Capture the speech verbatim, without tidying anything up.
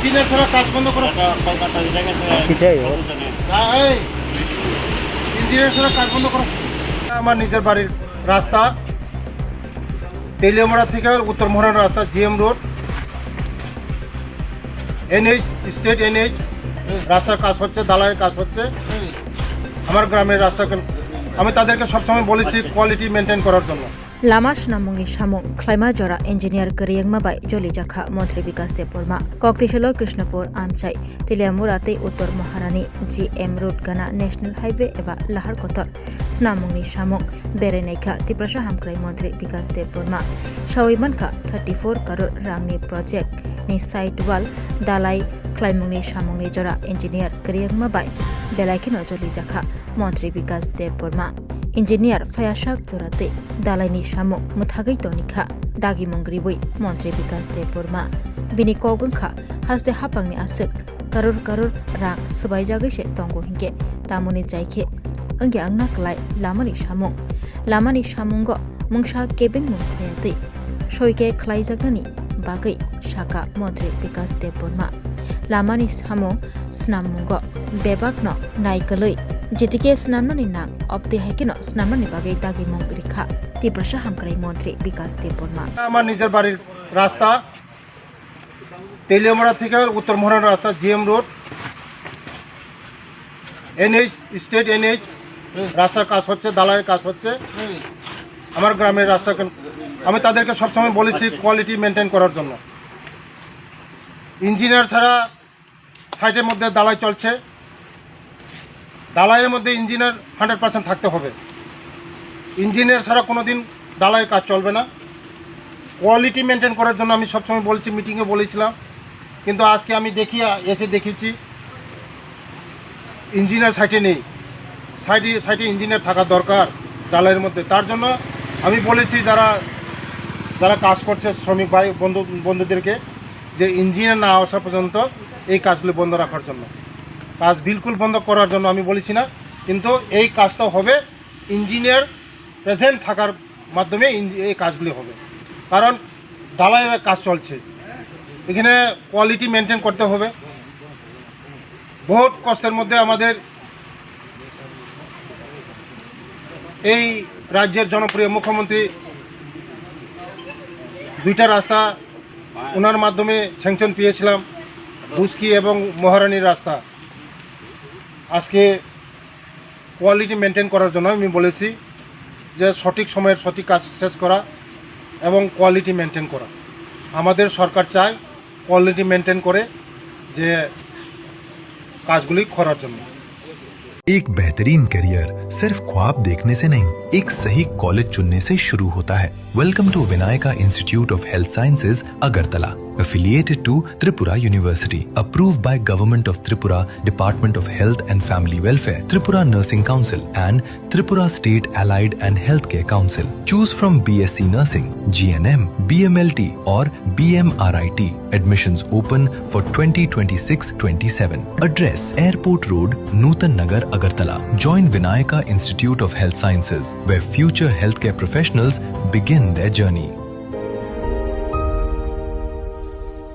ইঞ্জিনিয়ার ছাড়া কাজ বন্ধ করো। ইঞ্জিনিয়ার ছাড়া কাজ বন্ধ করো। আমার নিজের বাড়ির রাস্তা, তেলিয়ামুড়া থেকে উত্তর মহরণ রাস্তা, GM road, NH, state NH, রাস্তার কাজ হচ্ছে, ঢালাইয়ের কাজ হচ্ছে। আমার গ্রামের রাস্তা, আমি তাদেরকে সবসময় বলেছি কোয়ালিটি মেনটেন করার জন্য। Lama swnamungni samung khlaima jora engineer kwrwi wngma bai jolijakha Montri Bikas Debbarma. Koktisalo Krishnapur Amchai, Teliamura tei Uttor Maharani G M Road gana National Highway eba Lahar Kotor swnamungni samung berai naikha Tiprasa Hamkrai Montri Bikas Debbarma. Sawi mankha thirty four crore rangni project ni side wall dalai khlaimungni samungni jora engineer kwrwi wngma bai belai kheno jolijakha Montri Bikas Debbarma. Engineer phaiyasak jora tei dalaini samung mwthagwi tonikha dagimung riwi Montri Bikas Debbarma. Bini kok wngkha haste haphangni aswk karor karor rang swbaijagwi se tongo hinkhe tamoni jaikhe wngya wngna klai lamani samung. Lamani samungo mungsa kebengmung khaya tei soike khlaijaknani bagwi saka Montri Bikas Debbarma. Lamani samung swnammungo bebakno naikolwi jetike swnamnani nang obtwi haikheno swnamnani bagwi dagimung rikha Tiprasa Hamkrai Montri Bikas Debbarma. আমার নিজের বাড়ির রাস্তা, তেলিয়ামুড়া থেকে উত্তর মহরণ রাস্তা, GM road, NH, state NH, রাস্তার কাজ হচ্ছে, ঢালাইয়ের কাজ হচ্ছে। আমার গ্রামের রাস্তা, আমি তাদেরকে সবসময় বলেছি কোয়ালিটি মেনটেন করার জন্য। ইঞ্জিনিয়ার ছাড়া সাইটের মধ্যে ঢালাই চলছে, ঢালাইয়ের মধ্যে ইঞ্জিনিয়ার হান্ড্রেড পার্সেন্ট থাকতে হবে। ইঞ্জিনিয়ার ছাড়া কোনো দিন ঢালাইয়ের কাজ চলবে না। কোয়ালিটি মেনটেন করার জন্য আমি সবসময় বলছি, মিটিংয়ে বলেছিলাম, কিন্তু আজকে আমি দেখি, এসে দেখেছি ইঞ্জিনিয়ার সাইটে নেই। সাইটে, সাইটে ইঞ্জিনিয়ার থাকা দরকার ঢালাইয়ের মধ্যে। তার জন্য আমি বলেছি যারা, যারা কাজ করছে শ্রমিক ভাই বন্ধু, বন্ধুদেরকে যে ইঞ্জিনিয়ার না আসা পর্যন্ত এই কাজগুলি বন্ধ রাখার জন্য। কাজ বিলকুল বন্ধ করার জন্য আমি বলেছি না, কিন্তু এই কাজটা হবে ইঞ্জিনিয়ার প্রেজেন্ট থাকার মাধ্যমে ইঞ্জি-, এই কাজগুলি হবে, কারণ ঢালাইয়ের কাজ চলছে, এখানে কোয়ালিটি মেনটেন করতে হবে। বহুত কষ্টের মধ্যে আমাদের এই রাজ্যের জনপ্রিয় মুখ্যমন্ত্রী দুইটা রাস্তা ওনার মাধ্যমে স্যাংশন পেয়েছিলাম, বুসকি এবং মহারানীর রাস্তা। আজকে কোয়ালিটি মেনটেন করার জন্য আমি বলেছি যে সঠিক সময়ের সঠিক কাজ শেষ করা এবং কোয়ালিটি মেনটেন করা। আমাদের সরকার চায় কোয়ালিটি মেনটেন করে যে কাজগুলি করার জন্য। एक बेहतरीन करियर सिर्फ ख्वाब देखने से नहीं, एक सही कॉलेज चुनने से शुरू होता है। Welcome to Vinayaka Institute of Health Sciences, Agartala, affiliated to Tripura University, approved by Government of Tripura, Department of Health and Family Welfare, Tripura Nursing Council and Tripura State Allied and Healthcare Council. Choose from B S C Nursing, G N M, B M L T or B M R I T. Admissions open for twenty twenty-six twenty-seven. Address: Airport Road, Nutan Nagar, Agartala. Join Vinayaka Institute of Health Sciences, where future healthcare professionals begin their journey.